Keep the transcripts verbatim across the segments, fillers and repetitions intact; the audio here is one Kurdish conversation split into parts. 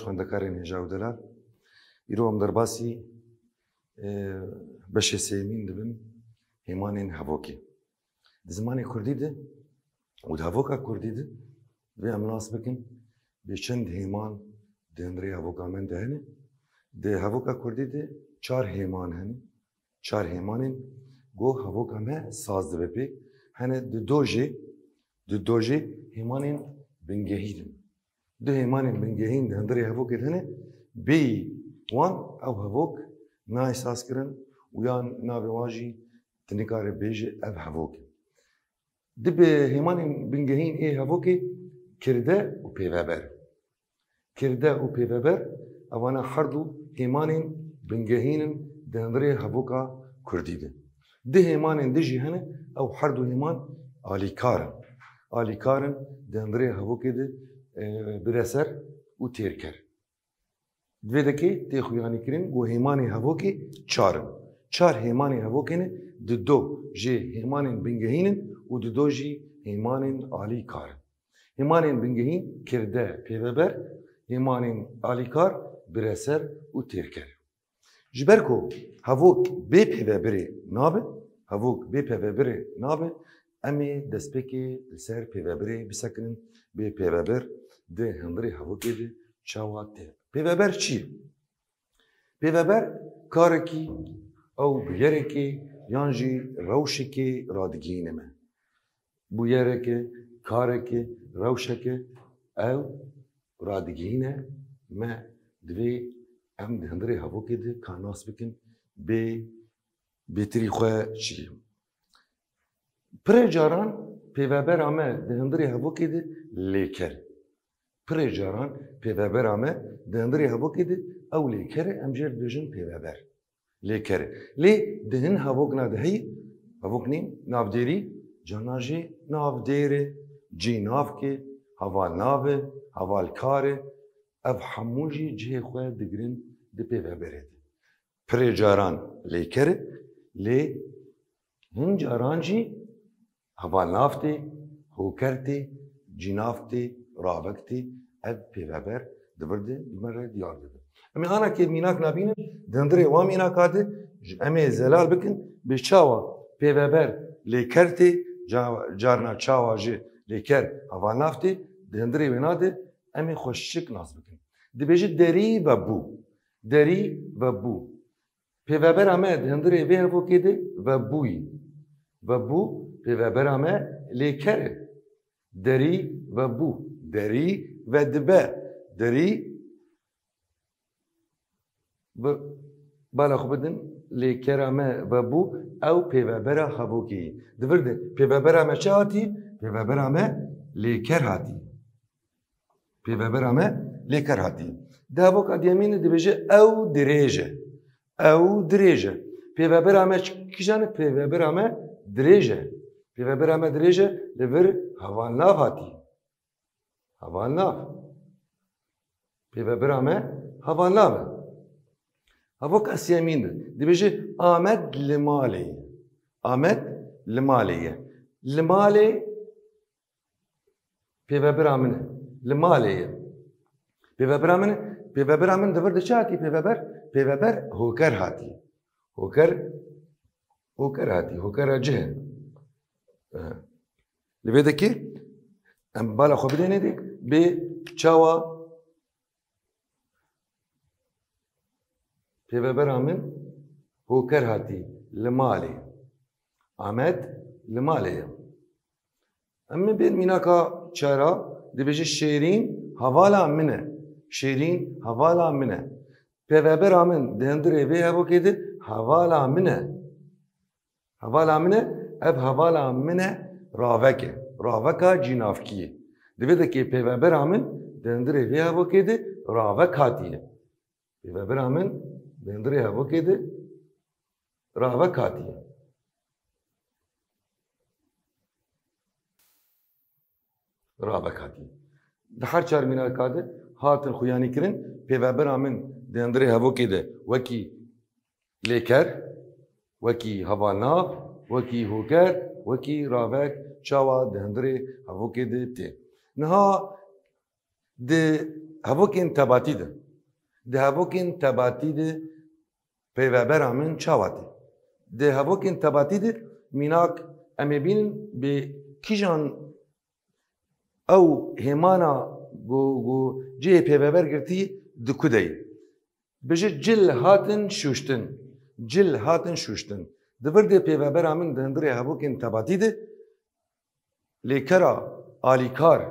Xwendekarên hêja û delal, îro em derbasî, e, beşê sêyemîn dibin, hêmanên hevokê. Di zimanê kurdî de û di hevoka kurdî de, divê em nas bikin, bê çend hêman di hundirê hevoka me de hene. Di hevoka kurdî de çar hêman hene. Çar hêmanên ku hevoka me saz dibe pê. Hene di do jê, di do jê hêmanên bingehîn in. Du hêmanên bingehîn di hundirê hevokê de hene, bêyî wan ew hevok nayê sazkirin û yan navê wan jî tu nikarî bêjî ev hevok e. Di bi hêmanên bingehîn ê hevokê kirde û pêveber. Kirde û pêveber, evana herdu hêmanên bingehîn in di hundirê hevoka kurdî de. Di hêmanên din jî hene, ew herdu hêman alîkar in. Alîkar in di hundirê hevokê de, e, bireser û têrker. Di vê dekê tê xuyanîkirin ku hêmanê hevokê çar in. Çar hêmanê hevokê ne, di do jê hêmanên bingehîn in û di do jî hêmanên alîkar in. Hêmanên bingehîn kirde, pêveber, hêmanên alîkar bireser û têrker. Ji ber ku hevok bê pêvebirê nabe, hevok bê pêvebirê nabe, em ê destpêkê li ser pêvebirê bisekinin, bê pêvebir di hundirê hevokê de çawa tê. Pêveber çi ye? Pêveber karekî ew bûyerekê yan jî rewşekê radigihîne me. Bûyereke, kareke, rewşeke ew radigihîne me, divê em di hundirê hevokê de ka nas bikin bê bêtirî xwe çi ye. Pirê caran pêvebera me di hundirê hevokê de lêker e. Pirê caran pêvebera me di hundirê hevokê de ew lêker e, em jê re dibêjin pêveber. Lêker e. Lê di hin hevokna de heye, hevoknên navdêrî, carna jî navdêr e, cînavk e, hevalnav e, hevalkar e. Ev hemû jî cihê xwe digirin di pêveberê de. Pirê caran lêker e, lê hin caran jî hevalnav tê, hoker tê, cînav tê, ravek tê, ev pêveber di vir de bi me re diyar dibe. Em ê anakê mînak nabînin, di hundirê wan mînaka de ji em ê zelal bikin, bê çawa pêveber lêker tê, ca-, carna çawa jî lêker hevalnav tê, di hundirê wêna de em ê xweşik nas bikin. Dibêje derî ve bû. Derî ve bû. Pêvebera me di hundirê vê hevokê de vebûyî. Vebû pêvebera me lêker e. Derî vebû. Derî vedibe. Derî ve-, bala xwe bidin, lêkera me vebû, ew pêvebera hevokê ye. Di vir de pêvebera me çi hatî? Pêvebera me lêker hatî. Pêvebera me lêker hatî. Di hevoka diyemîn de dibêje ew dirêj e. Ew dirêj e. Pêvebera me ç-, kîjan e? Pêvebera me dirêj e. Pêvebera me dirêj e, li vir hevalnav hatî. Hevalnav. Pêvebera me hevalnav e. Hevoka siyemîn de dibêje Amed li malê ye. Amed li malê ye. Li malê pêvebira min e. Li malê ye. Pêvebira min e. Pêvebira min di vir de çi hatî pêveber? Pêveber hoker hatî. Hoker, hoker hatî. Hokera cih e. Li vê dekê em bala xwe bidêne dê bê çawa pêvebera min hoker hatî li malê. Amed li malê ye. Em ê bên mînaka çara dibêje Şêrîn hevala min e. Şêrîn hevala min e. Pêvebera min di hundirê vê hevokê de hevala min e. Hevala min e, ev hevala min e ravek e. Raveka cînavkî ye. Di vê dekê pêvebera min di hundirê vê hevokê de ravek hatiye. Pêvebira min di hundirê hevokê de ravek hatiye. Ravek hatiye. Di her çar mînaka de hatin xuyanîkirin, pêvebira min di hundirê hevokê de wekî lêker, wekî hevalnav, wekî hoker, wekî ravek çawa di hundirê hevokê de tê. Niha di Hevokên tebatî de. Di hevokên tebatî de pêvebera min çawa tê? Di hevokên tebatî de mînak em ê bînin bi kîjan ew hêmana ku, ku cihê pêveber girtî di ku de ye. Bêje cil hatin şûştin. Cil hatin şûştin. Di vir de pêvebera min di hundirê hevokên tebatî de lêkera alîkar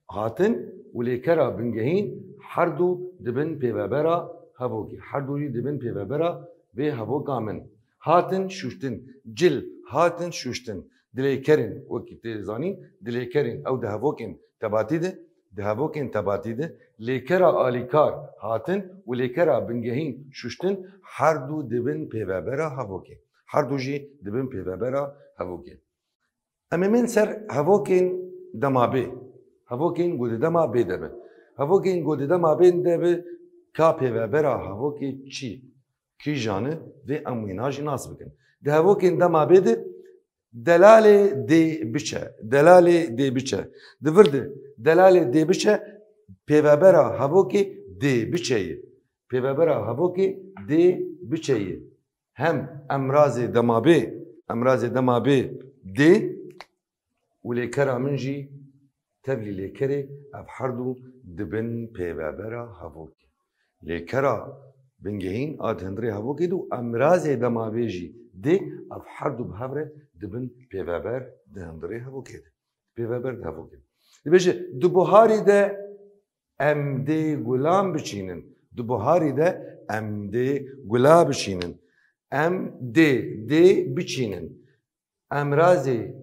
hatin û lêkera bingehîn her du dibin pêvebera hevokê. Her du jî dibin pêvebera vê hevoka min. Hatin şûştin. Cil hatin şûştin. Di lêkerên, wekî tê zanîn, di lêkerên ew di hevokên tebatî de, di hevokên tebatî de lêkera alîkar hatin û lêkera bingehîn şûştin her du dibin pêvebera hevokê. Her du jî dibin pêvebera hevokê. Em ê bên ser hevokên dema bê. Hevokên ku di dema bê de bin. Hevokên ku di dema bê de bi ka pêvebera hevokê çi? Kîjan e? Vê em wîna jî nas bikin. Di hevokên dema bê de delalê dê biçe. Delalê dê biçe. Di vir de delalê dê biçe pêvebera hevokê dê biçe ye. Pêvebera hevokê dê biçe ye. Hem emrazê dema bê, emrazê dema bê dê û lêkera min jî tevlî lêkerê, ev her du dibin pêvebera hevokê. Lêkera bingehîn a di hundirê hevokê de û emrazê dema bê jî dê, ev her du bi hev re dibin pêveber di hundirê hevokê de. Pêveber di hevokê de. Dibêje, di buharî de em dê gulan biçînin. Di buharî de em dê gula biçînin. Em dê, dê biçînin. Emrazê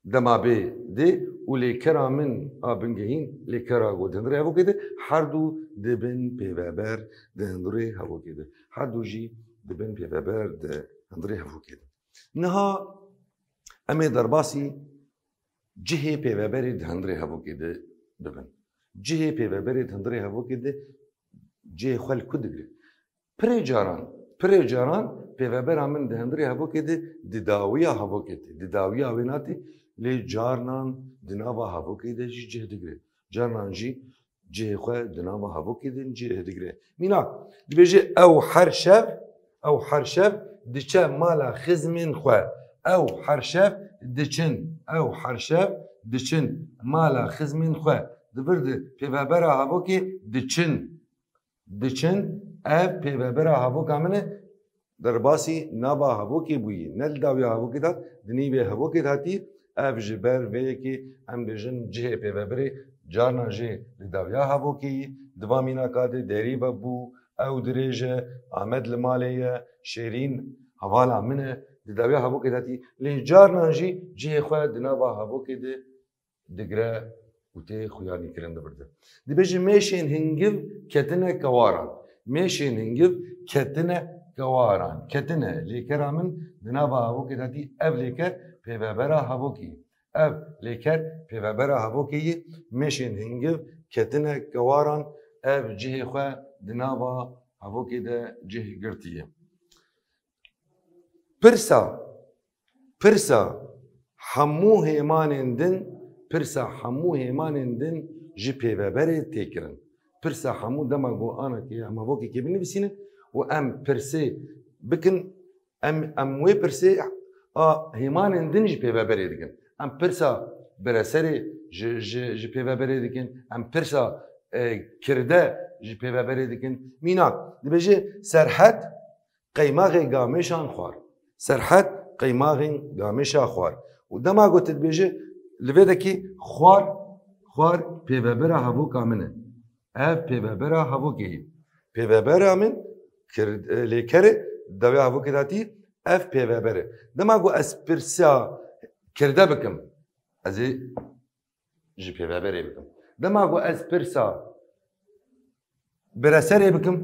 dema bê dê û lêkera min a bingehîn, lêkera ku di hundirê hevokê de, her du dibin pêveber di hundirê hevokê de. Her du jî dibin pêveber di hundirê hevokê de. Niha em ê derbasî cihê pêveberê di hundirê hevokê de bibin. Cihê pêveberê di hundirê hevokê de cihê xwe li ku digire? Pirê caran, pirê caran pêvebera min di hundirê hevokê de di dawiya hevokê tê, di dawiya wêna tê, lê carnan di nava hevokê de jî cih digire. Carnan jî cihê xwe di nava hevokê de cih digire. Mînak, dibêje, ew her şev, ew her şev diçe mala xizmên xwe. Ew her şev diçin, ew her şev diçin mala xizmên xwe. Di vir de pêvebera hevokê diçin. Diçin, ev pêvebera hevoka min e. Derbasî nava hevokê bûyî, ne li dawiya hevokê de, di nîvê hevokê de hatî. Ev ji ber vê yekê em dibêjin cihê pêveberê, carna jê li dawiya hevokê yî. Di va mînaka de derî vebû, ew dirêj e, Amed li malê ye, Şêrîn hevala min e, di dawiya hevokê de hatî. Lê carnan jî cihê xwe di nava hevokê de digire û tê xuyanîkirin di vir de. Dibêje mêşên hingiv ketine kewaran. Mêşên hingiv ketine kewaran. Ketine lêkera min di nava hevokê de hatî. Ev lêker pêvebera hevokê yî. Ev lêker pêvebera hevokê yî. Mêşên hingiv ketine kewaran. Ev cihê xwe di nava hevokê de cih girtiye. Pirsa, pirsa hemû hêmanên din, pirsa hemû hêmanên din ji pêveberê tê kirin. Pirsa hemû, dema ku anakê em hevokekê binivîsînin û em pirsê bikin, em, em wê pirsê a hêmanên din ji pêveberê dikin. Em pirsa bereserê ji, ji, ji pêveberê dikin, em pirsa, e, kirde ji pêveberê dikin. Mînak, dibêje Serhet qeymaxê gamêşan xwar. Serhet qeymaxên gamêşa xwar. Û dema ku tu dibêje, li vê dekî xwar, xwar pêvebera hevoka min e. Ev pêvebera hevokê yî. Pêvebera min kir-, e, lêkerê dawiya hevokê de hatî, ev pêveber e. Dema ku ez pirsa kirde bikim, ez ê ji pêveberê bikim. Dema ku ez pirsa bereserê bikim,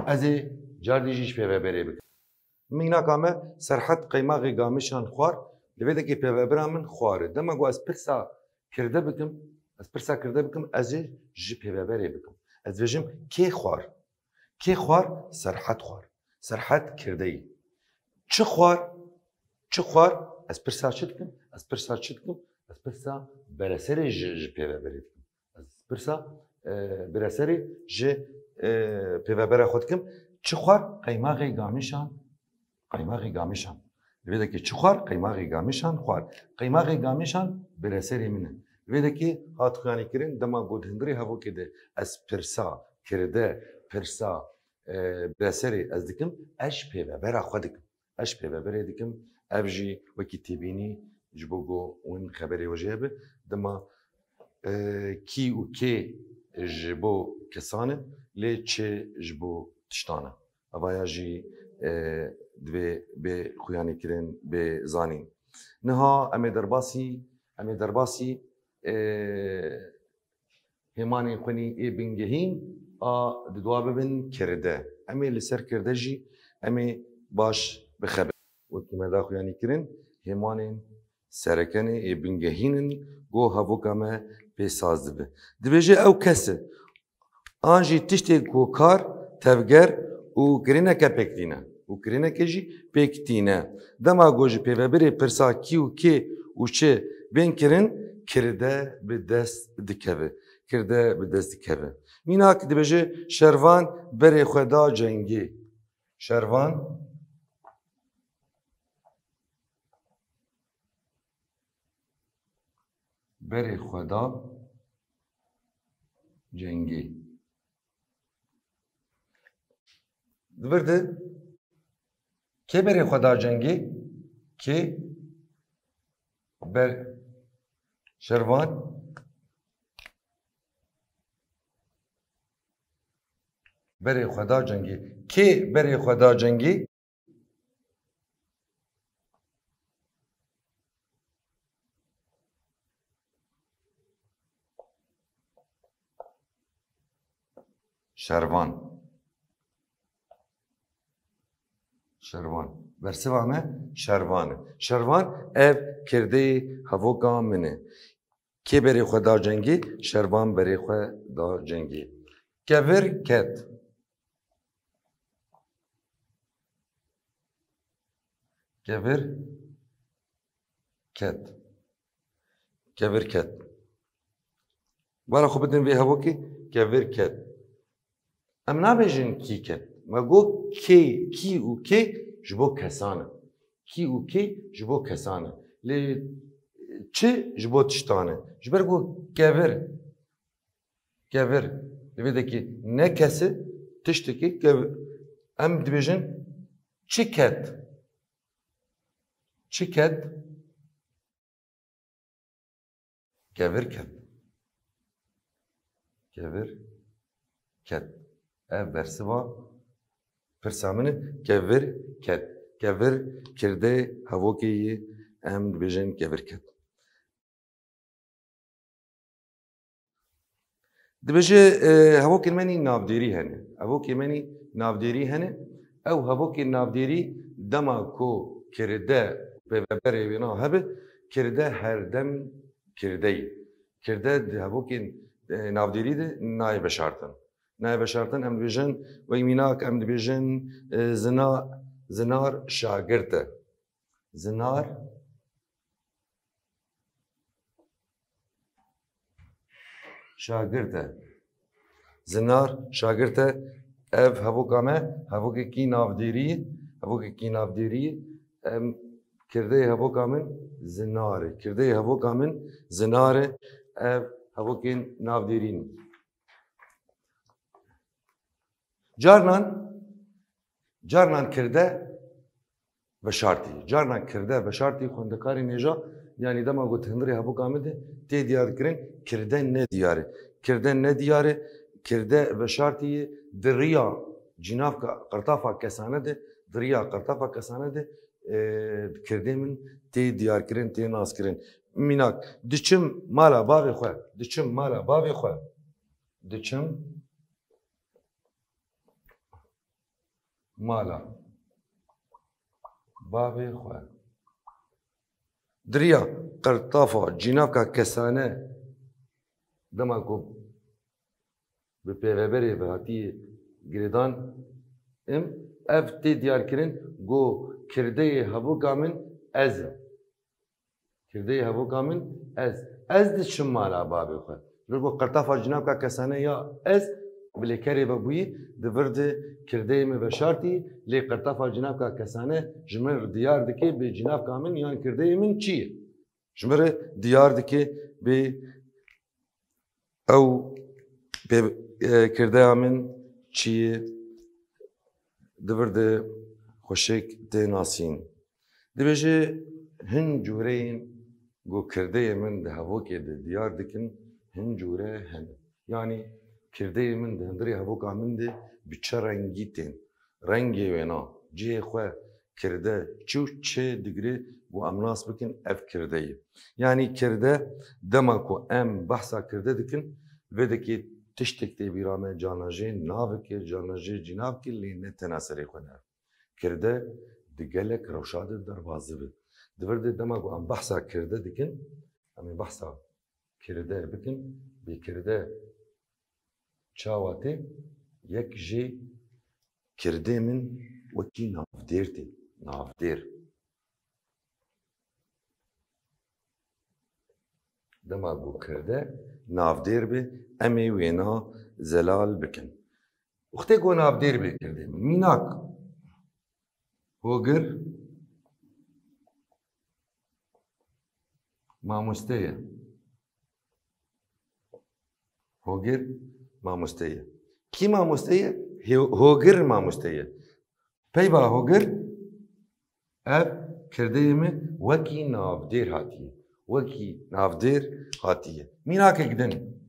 ez ê cardî jî ji pêveberê bikim. Mînaka me, Serhet qeymaxê gamêşan xwar, li vê dekê pêvebera min xwar e. Dema ku ez pirsa kirde bikim, ez pirsa kirde bikim, ez ê ji pêveberê bikim. Ez dibêjim, kê xwar? Kê xwar? Serhet xwar. Serhet kirdeyî. Çi xwar? Çi xwar? Ez pirsa çi dikim? Ez pirsa çi dikim? Ez pirsa bereserê ji, ji pêveberê dikim. Ez pirsa e, Bireserê ji, e, pêvebera xwe dikim. Çi xwar? Qeymaxê gamîşan, qeymaxê gamîşan. Divê dekê çi xwar? Qeymaxê gamîşan xwar. Qeymaxê gamîşan Bireserê min e. Divê dekê hat xuyanî kirin, dema got hundirê hevokê de ez pirsa, kirde, pirsa, e, Bireserê ez dikim, ez ji pêvebera xwe dikim. Ez ji pêveberê dikim, ev jî wekî têbînî ji bo ku win xeberê we jê hebe. Dema, e, kî û kê ji bo kesan e, lê çi ji bo tiştan e. Evaya jî, e, divê bê xuyanîkirin, bê zanîn. Niha em ê derbasî, em ê derbasî, e, hêmanên xwinî ê bingehîn a di dua bibin kirde. Em ê li ser kirde jî em ê baş bixebin. Wekî me da xuyanî kirin, hêmanên serekenê ê bingehîn in, go hevoka me pê saz dibe. Dibêje ew kes e. An jî tiştê ku kar, tevger û kirîneke pêk tîne. Û kirîneke jî pêk tîne. Dema ku ji pêvebirê pirsa kî û kê û çi bên kirin, kirde bi dest dikeve. Kirde bi dest dikeve. Mînak dibêje, Şervan berê xwe da cengê. Şervan berê xwe da cengê. Di vir de kê berê xwe da cengê? Kê ber Şervan berê xwe da cengê. Kê berê xwe da cengê? Şervan. Şervan. Bersiva me Şervan e. Şervan ev kirdeyê hevoka min e. Kê berê xwe da cengê? Şervan berê xwe da cengê. Kevir ket. Kevir ket. Kevir ket. Bara xwe bidin vê hevokê, kevir ket. Em nabêjin kî ket. Me got kê, kî û kê ji bo kesan e. Kî û kê ji bo kesan e. Lê çi ji bo tiştan e. Ji ber ku kevir, kevir, li vê dekê ne kes e, tiştekî kevir. Em dibêjin çi ket. Çi ket? Kevir ket. Kevir ket. Ev bersiva pirsa min e. Kevir ket. Kevir kirdê hevokê yê, em dibêjin kevir ket. Dibêje, e, hevokên me nî navdêrî hene. Hevokê me nî navdêrî hene. Ew hevokên navdêrî dema ku kirde pêveberê wêna hebe, kirde herdem kirde ye. Kirde di hevokên, e, navdêrî de nayê veşartin. Nayê veşartin, em dibêjin, wek mînak em dibêjin, e, zina-, zinar şagirt e. Zinar şagirt e. Zinar şagirt e. Ev hevoka me, hevokekî navdêrî, hevokekî navdêrî. Em, kirdeyê hevoka min zinar e. Kirdeyê hevoka min zinar e. Ev hevokên navdêrî ne. Carnan, carnan kirde veşartî. Carnan kirde veşartî xwendekarên hêja, yanî dema got hundirê hevoka min de tê diyar kirin, kirde ne diyar e. Kirde ne diyar e, kirde veşartî ye, di riya cînavka qirtafa kesane de, di riya qirtafa kesane de, e, kirdê min tê diyar kirin, tê nas kirin. Mînak, diçim mala bavê xwe, diçim mala bavê xwe, diçim mala bavê xwe. Di riya qirtafa cînavka kesane dema ku bi pêveberê ve hatiye girêdan, im, ev tê diyarkirin ku kirdeyê hevoka min ez im. Kirdeyê hevoka min ez. Ez diçim mala bavê xwe. Li ku qirtafa cînavka kesane ya ez bi lêkerê vebûyî, di vir de kirdeyê min veşartî, lê qirtafa cînavka kesane ji min re diyar dike bê cînavka min yan kirdeyê min çi ye. Ji min re diyar dike bê ew bê, e, kirdeya min çi ye, di vir de xweşik tê nasîn. Dibêje, hin cûreyên ku kirdeyê min di hevokê de diyar dikin, hin cûre hene. Yanî kirdeyê min di hundirê hevoka min de bi çi rengî tên? Rengê wêna, cihê xwe kirde çi û çi digire ku em nas bikin ev kirde ye. Yanî kirde, dema ku em behsa kirde dikin, vê dekê tiştek tê bîra me, carna jê navik e, carna jê cînavik e, lê ne tena serê xwe ne. Kirde di gelek rewşa de derbas dibe. Di vir de dema ku em behsa kirde dikin, em ê behsa kirde bikin, bê kirde çawa tê, yek jê kirdê min wekî navdêr tê, navdêr. Dema ku kirde navdêr be, em ê wêna zelal bikin. Wextê ku navdêr bê kirdê min. Mînak, hogir mamoste ye. Hogir mamoste ye. Kî mamoste ye? He-, hogir mamoste ye. Peyva hogir ev kirdeyê min wekî navdêr hatiye. Wekî navdêr hatiye. Mînakek din.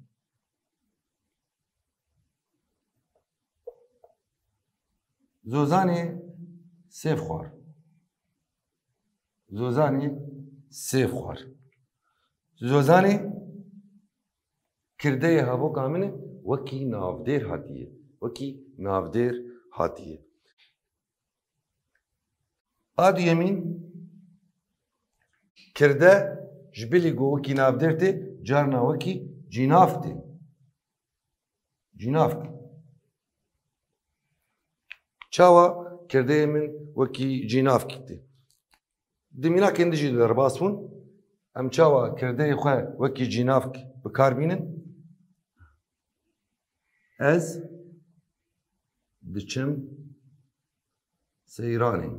Zozanê sêv xwar. Zozanê sêv xwar. Zozanê kirdeyê hevoka min e, wekî navdêr hatiye. Wekî navdêr hatiye. A duyemîn, kirde ji bilî ku wekî navdêr tê, carna wekî cînav tê. Cînavk. Çawa kirdeyê min wekî cînavkî tê? Di mînakên din jî derbas bûn. Em çawa kirdeyê xwe wekî cînavk bi kar bînin? Ez diçim seyranê.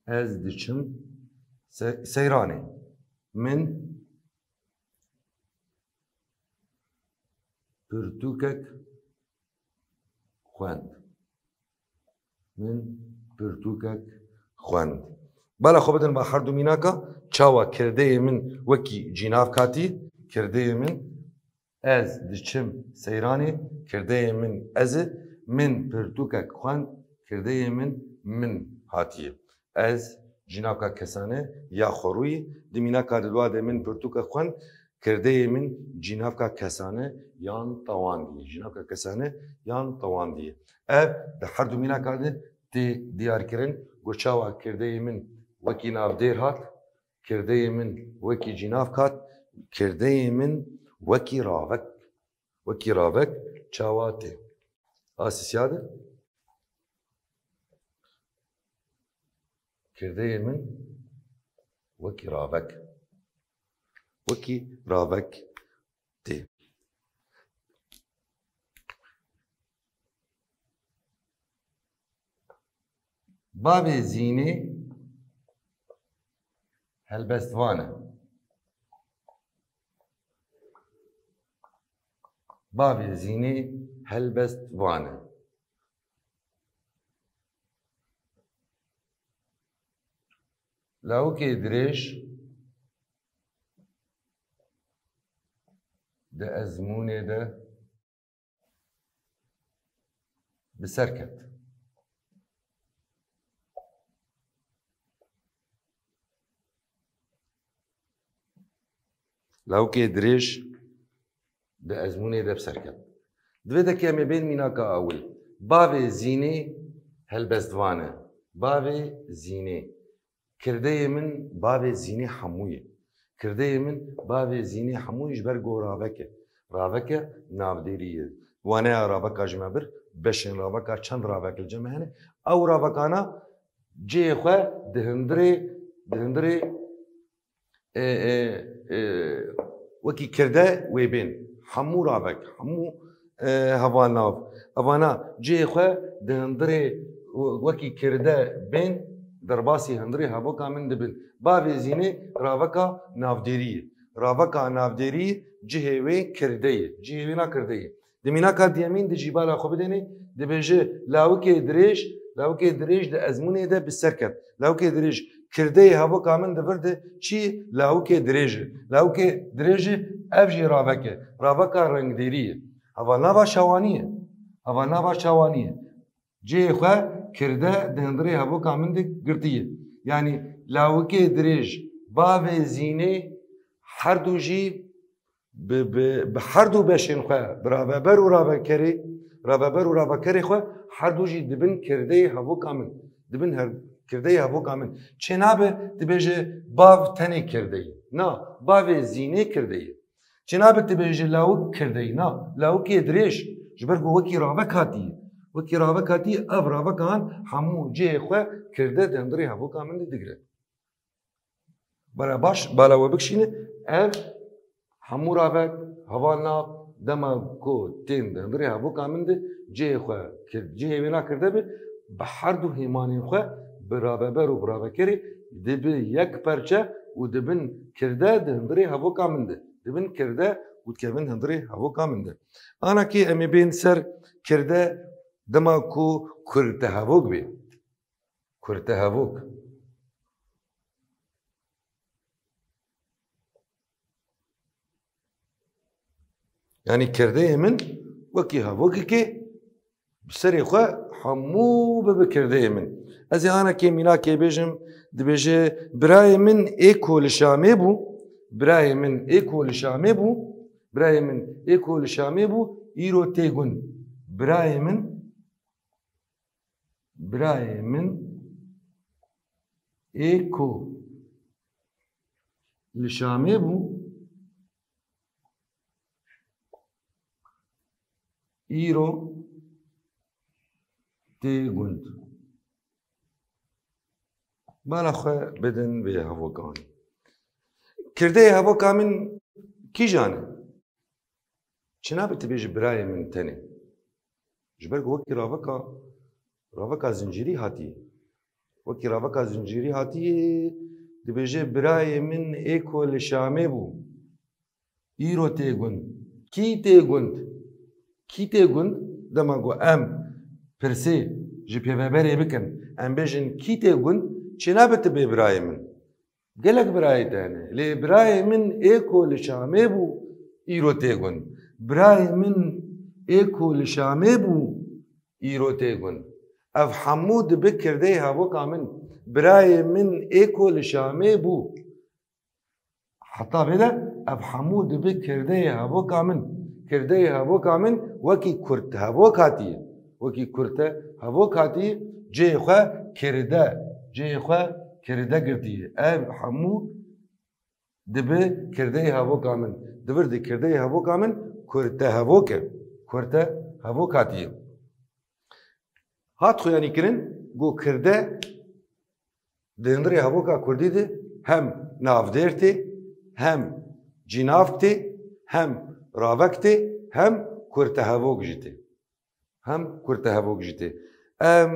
Ez diçim se-, seyranê. Min pirtûkek xwend. Min pirtûkek xwend. Bala xwe bidin ba her du mînaka, çawa kirdeyê min wekî cînav katî, kirdeyê min, ez diçim seyranê, kirdeyê min ez e, min pirtûkek xwend, kirdeyê min min hatiye. Ez cînavka kesane ya xwerûyî, di mînaka di dua de min pirtûkek xwend, kirdeyê min cînavka kesane yan tewandî ye. Cînavka kesane yan tewandî ye. Ev di her du mînaka de tê diyarkirin ku çawa kirdeyê min wekî navdêr hat, kirdeyê min wekî cînav kat, kirdeyê min wekî ravek, wekî ravek çawa tê. Asîsya de kirdeyê min wekî ravek, wekî ravek tê. Bavê Zînê helbestvan e. Bavê Zînê helbestvan e. Lawikê dirêj di ezmûnê de bi ser ket. Lawikê dirêj di ezmûnê de bi ser ket. Divê dekê em ê bên mînaka awil. Bavê Zînê helbestvan e. Bavê Zînê. Kirdeyê min bavê Zînê hemû ye. Kirdeyê min bavê Zînê hemû ye ji ber ku ravek e. Raveke navdêrî ye. Waneya raveka ji me bir, beşên raveka çend ravek li cem me hene. Ew ravekana cihê xwe di hundirê, di hundirê, e, e, e, Wekî kirde wê bên. Hemû ravek, hemû, e, hevalnav. Evana cihê xwe di hundirê wekî kirde bên, derbasî hundirê hevoka min dibin. Bavê zînê raveka navdêrî ye. Raveka navdêrî cihê wê kirde ye. Cihê wê na kirde ye. Di mînaka diyemîn de jî bala xwe bidêne, dibêje lawikê dirêj, lawikê dirêj di ezmûnê de bi ser ket. Lawikê dirêj kirdeyê hevoka min di vir de çi lawikê dirêj e. Lawikê dirêj e, ev jî ravek e. Raveka rengdêrî ye. Hevalnava şawanî ye. Hevalnava şawanî ye. Cihê xwe kirde di hundirê hevoka min de girtiye. Yanî lawikê dirêj, bavê zînê her du jî bi, bi, bi her du beşên xwe, bi raveber û ravekerê, raveber û ravekerê xwe her du jî dibin kirdeyê hevoka min. Dibin her, kirdeyê hevoka min. Çênabe dibêje bav tenê kirde ye. Na, bavê zînê kirde ye. Çênabe dibêje lawik kirde ye. Na, lawikê dirêj, ji ber ku wekî ravek hatiye. Wekî ravek hatiye, ev ravekan hemû cihê xwe kirde di hundirê hevoka min de digire. Bala baş, bala we bikişîne, ev hemû ravek, hevalnav, dema ku tên di hundirê hevoka min de, cihê xwe kir-, cihê wê nakirde be, bi her du hêmanên xwe, bi raveber û bi ravekerê, dibe yek perçe û dibin kirde di hundirê hevoka min de. Dibin kirde û dikevin hundirê hevoka min de. Anakê em ê bên ser kirde dema ku kurtehevok bê. Kurtehevok. Yanî kirdeyê min wekî hevokekê bi serê xwe hemû bibe kirdeyê min. Ez ê anekê mînakê bêjim, dibêje, birayê min ê ku li Şamê bû, birayê min ê ku li Şamê bû, birayê min ê ku li Şamê bû, îro tê gund. Birayê min Birayê min ê ku li Şamê bû, îro tê gund. Bala xwe bidin vê hevokan. Kirdeyê hevoka min kîjan e? Çi nabe tu bêjî birayê min tenê? Ji ber ku wekî raveka, raveka zincîrî hatiye. Wekî raveka zincîrî hatiye, dibêje birayê min ê ku li Şamê bû. Îro tê gund. Kî tê gund? Kî tê gund? Dema ku em pirsê ji pêveberê bikin, em bêjin kî tê gund, çênabe tu bê birayê min. Gelek birayê te hene. Lê birayê min ê ku li Şamê bû, îro tê gund. Birayê min ê ku li Şamê bû, îro tê gund. Ev hemû dibe kirdeyê hevoka min. Birayê min ê ku li Şamê bû. Heta vê de ev hemû dibe kirdeyê hevoka min. Kirdeyê hevoka min wekî kurtehevok hatiye. Wekî kurtehevok hatiye, cihê xwe kirde, cihê xwe kirde girtiye. Ev hemû dibe kirdeyê hevoka min. Di vir de kirdeyê hevoka min kurtehevok e. Kurtehevok hatiye. Hat xuyanîkirin ku kirde di hundirê hevoka kurdî de hem navdêr tê, hem cînav tê, hem ravek tê, hem kurtehevok jî tê. Hem kurtehevok jî tê. Em,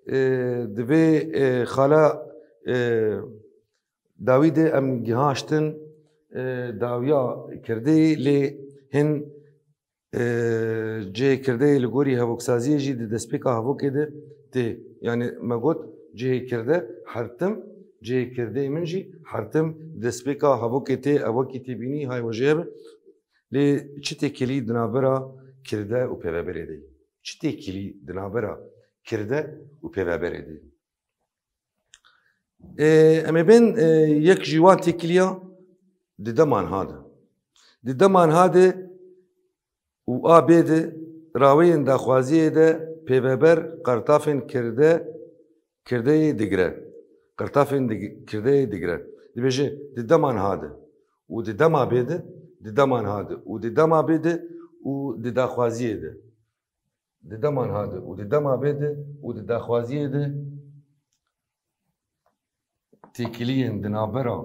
e, di vê, e, xala, e, dawî de em gihaştin, e, dawiya kirdê lê hin Ee, cihê kirdeyê li gorî hevoksaziyê jî di destpêka hevokê de tê. Yanî me got cihê kirde her tim, cihê kirdeyê min jî her tim di destpêka hevokê tê, ew wekî têbînî hay we jê be. Lê çi têkilî di navbera kirde û pêveberê de ye? Çi têkilî di navbera kirde û pêveberê de ye? Ê, em ê bên, ê, yek ji wan têkiliya di dema niha de. Di dema niha de û a bê de raweyên daxwaziyê de pêveber qertafên kirde, kirdeyê digire. Qertafên dig-, kirdeyê digire. Dibêje di dema niha de û di dema bê de, di dema niha de û di dema bê de û di daxwaziyê de. Di dema niha de û di dema bê de û di daxwaziyê de têkiliyên di navbera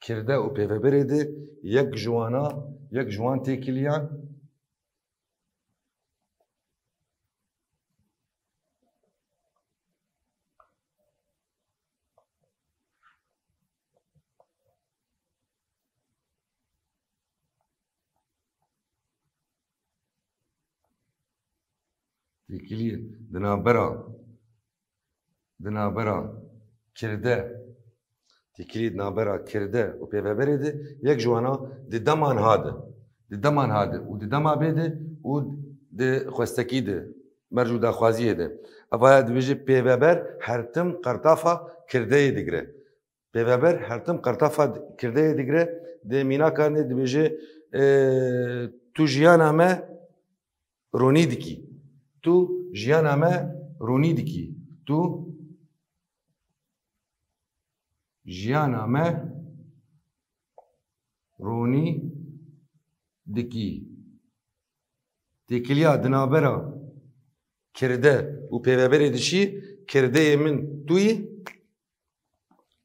kirde û pêveberê de yek ji wana, yek ji wan têkiliyan têkiliyê di navbera, di navbera kirde, têkiliyê di navbera kirde û pêveberê de yek ji wana di dema niha de, di dema niha de û di dema bê de û di xwestekî de, merc û daxwaziyê de. Evaya dibêje pêveber her tim qertafa kirdeyê digire. Pêveber her tim qertafa kirdeyê digire, di mînakan de dibêje, e, tu jiyana me ronî dikî. Tu jiyana me ronî dikî. Tu jiyana me ronî dikî. Têkiliya di navbera kirde û pêveberê de çi? Kirdeyê min tu yî,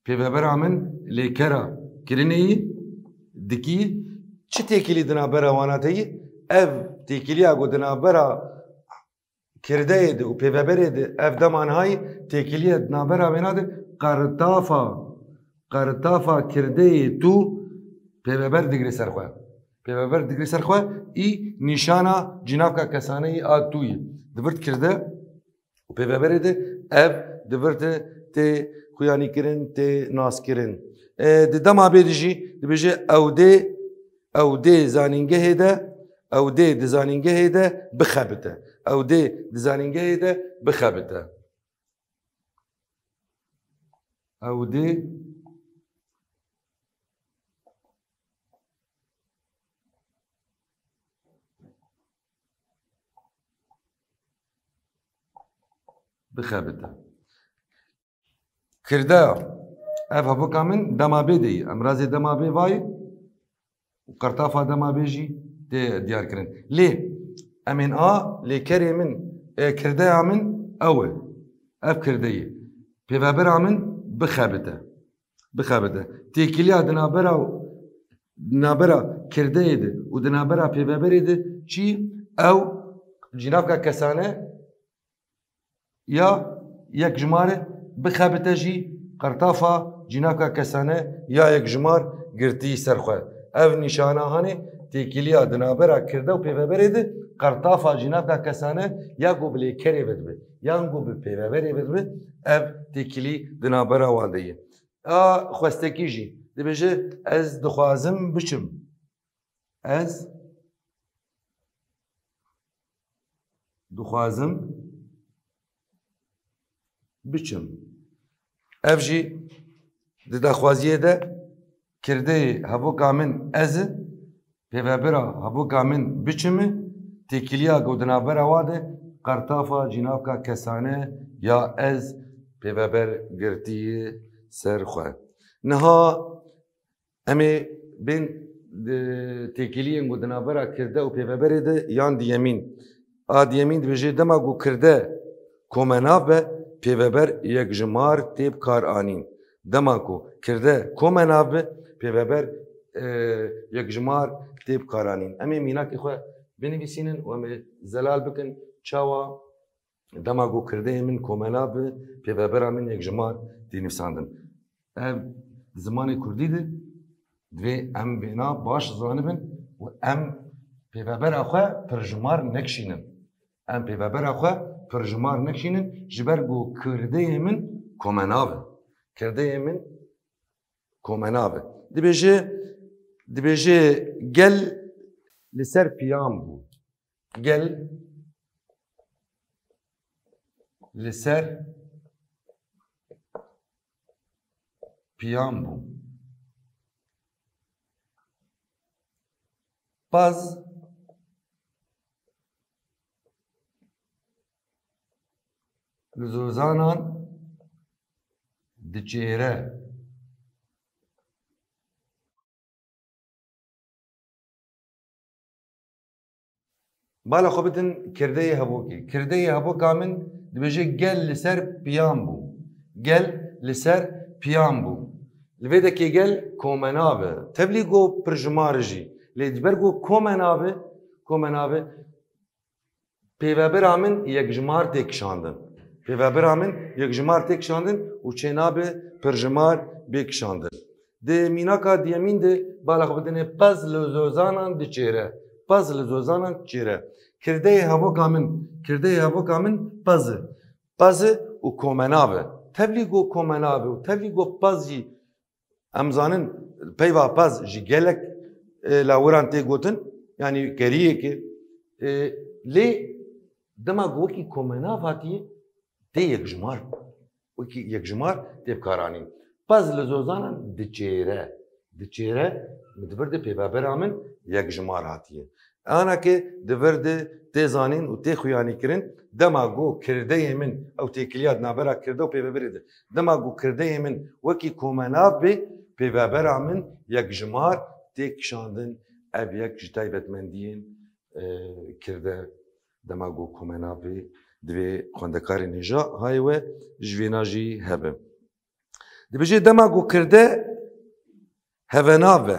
pêvebera min lêkera kirinê yî dikî. Çi têkilî di navbera wana de yî? Ev têkiliya ku di navbera kirdeyê de û pêveberê de ev dema niha yî têkiliye di navbera wêna de qertafa, qertafa kirdeyê tu pêveber digre ser xwe. Pêveber digre ser xwe, î nîşana cînavka kesane yî a tu yî. Di vir kirde û pêveberê de ev di vir de tê xuyanîkirin, tê naskirin. E, di dema bê de jî dibêje ew dê, ew dê zanîngehê de, ew dê di zanîngehê de bixebite. Ew dê di zanîngehê de bixebite. Ew dê bixebite. Kirdeya. Ev hevoka min dema bê de yî. Em razê dema bê vayê û qertafa dema bê jî tê diyar kirin. Lê em ên a lêkerê min, e, kirdeya min ew e. Ev kirdeyê. Pêvebera min bixebite. Bixebite. Têkiliya di navbera, di navbera kirdeyê de û di navbera pêveberê de çi? Ew cînavka kesane ya yekjimar e, bixebite jî qertafa cînavka kesane ya yekjimar girtî ser xwe. Ev nîşana hanê têkiliya di navbera kirde û pêveberê de qertafa cînavka kesane ya ku bi lêkerê ve dibe, yan ku bi pêveberê ve dibe, ev têkilî di navbera wan de ye. A xwestekî jî dibêje, ez dixwazim biçim. Ez dixwazim biçim. Ev jî di daxwaziyê de kirdeyê hevoka min ez e, pêvebira hevoka min biçim e, têkiliya ku di navbera wa de qertafa cînavka kesane ya ez pêveber girtiye ser xwe. Niha Em ê bên, e, têkiliyên ku di navbera kirde û pêveberê de yan diyemîn. A diyemîn dibêje, dema ku kirde komenav be, pêveber yekjimar tê bi kar anîn. Dema ku kirde komenav be, pêveber, e, yekjimar tê bi kar anîn. Em ê mînakê xwe binivîsînin û em ê zelal bikin çawa Dema ku kirdeyê min komenav be, pêvebera min yekjimar tê nivîsandin. Ev di zimanê kurdî de divê em vêna baş zanibin û em pêvebera xwe pirjimar nekişînin. Em pêvebera xwe pirjimar nekişînin, ji ber ku kirdeyê min komenav e. Kirdeyê min komenav e. Dibêje, dibêje gel li ser piyan bû. Gel li ser piyan bû. Paz li zozanan diçêre. Bala xwe bidin kirdeyê hevokê. Kirdeyê hevoka min dibêje gel li ser piyan bû. Gel li ser piyan bû. Divê de kêgel komenav e. Tevlî got pirjimar jî. Lê ji ber got komenav e, komenav e, pêvebira min yekjimar tê kişandin. Pêvebira min yekjimar tê kişandin û çênabe pirjimar bê kişandin. Di mînaka diyemîn de bala xwe bidinê pez li zozanan diçêre. Pez li zozanan diçêre. Kirdeyê hevoka min, kirdeyê hevoka min pez e. Pez e û komenav e. Tevlî got komenav e û tevlî got pez jî em zanin peyva pez ji gelek, e, lawiran tê gotin, yanî keriyek e. E, lê dema ku wekî komenav hatiye, tê yekjimar, wekî yekjimar tê bikaranîn. Pez li zozanan diçêre, diçêre, min di vir de pêvebera min yekjimar hatiye. Ana ke di vir de tê zanîn û tê xuyanî kirin, dema ku kirdeyê min, ew têkiliya di navbera kirde û pêveberê de, dema ku kirdeyê min wekî komenav bê, pêvebera min yekjimar tê kişandin, ev yek ji taybetmendiyên, e, kirde, dema ku komenav bê, divê xwendekarên hêja hayê we ji vêna jî hebe. Dibêje dema ku kirde hevenav be,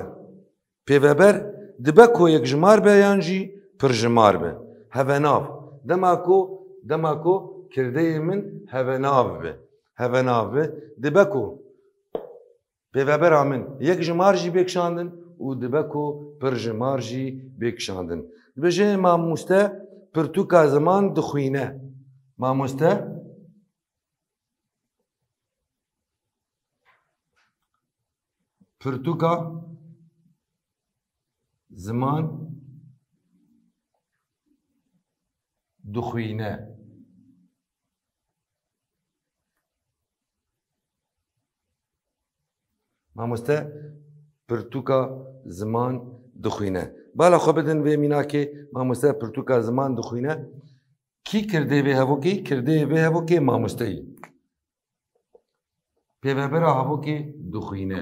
pêveber dibe ku yekjimar be yan jî pirjimar be. Hevenav. Dema ku, dema ku kirdeyê min hevenav be. Hevenav be. Dibe ku pêvebera min yekjimar jî bê kişandin û dibe ku pirjimar jî bê kişandin. Dibêje mamoste pirtûka ziman dixwîne. Mamoste pirtûka ziman dixwîne. Mamoste pirtûka ziman dixwîne. Bala xwe bidin vê mînakê, mamoste pirtûka ziman dixwîne. Kî kirdê vê hevokê? Kirdê vê hevokê mamosteyî. Pêvebera hevokê dixwîne.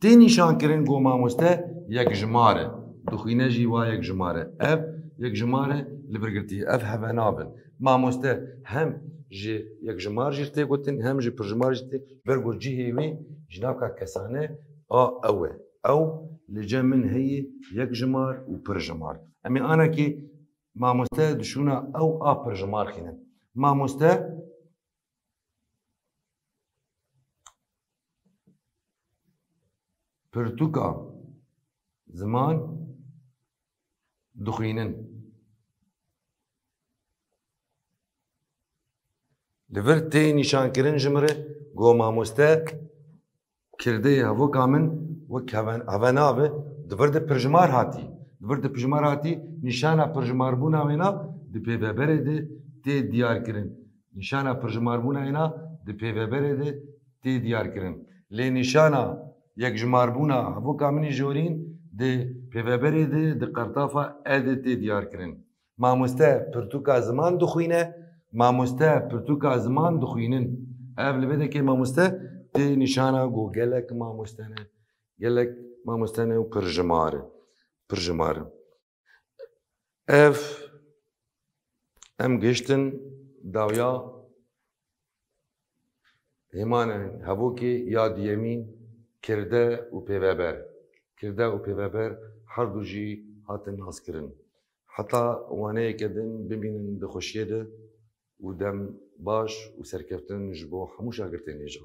Tê nîşankirin ku mamoste yekjimar e. Dixwîne jî wa yekjimar e. Ev yekjimar e li vir girtî. Ev hevenav in. Mamoste hem ji yekjimar jî tê gotin, hem ji pirjimar jî tê. Ber ku cihê wî ji navka kesane a ew e. Ew li cem min heye yekjimar û pirjimar. Em ê anekê mamoste dişûna ew a pirjimar xînin. Mamoste pirtûka ziman dixwînin. Li vir tê nîşankirin ji min re, got mamoste, kirdê hevoka min wek heven-, hevenav e, di vir de pirjimar hatî. Di vir de pirjimar hatî, nîşana pirjimarbûna wêna di pêveberê de tê diyarkirin. Nîşana pirjimarbûna wêna di pêveberê de tê diyarkirin. Lê nîşana yekjimarbûna hevoka min î jorîn di pêveberê de di qertafa e de tê diyarkirin. Mamoste pirtûka ziman dixwîne, mamoste pirtûka ziman dixwînin. Ev li vê dekê mamoste tê nîşana ku gelek mamoste ne. Gelek mamoste ne û pirjimar e. Pirjimar e. Ev em gihiştin dawiya hêmanên hevokê ya duyemîn, kirde û pêveber. Kirde û pêveber her du jî hatin naskirin. Heta waneyeke din bimînin di xweşiyê de û dem baş û serkeftin ji bo hemû şagirtên hêja.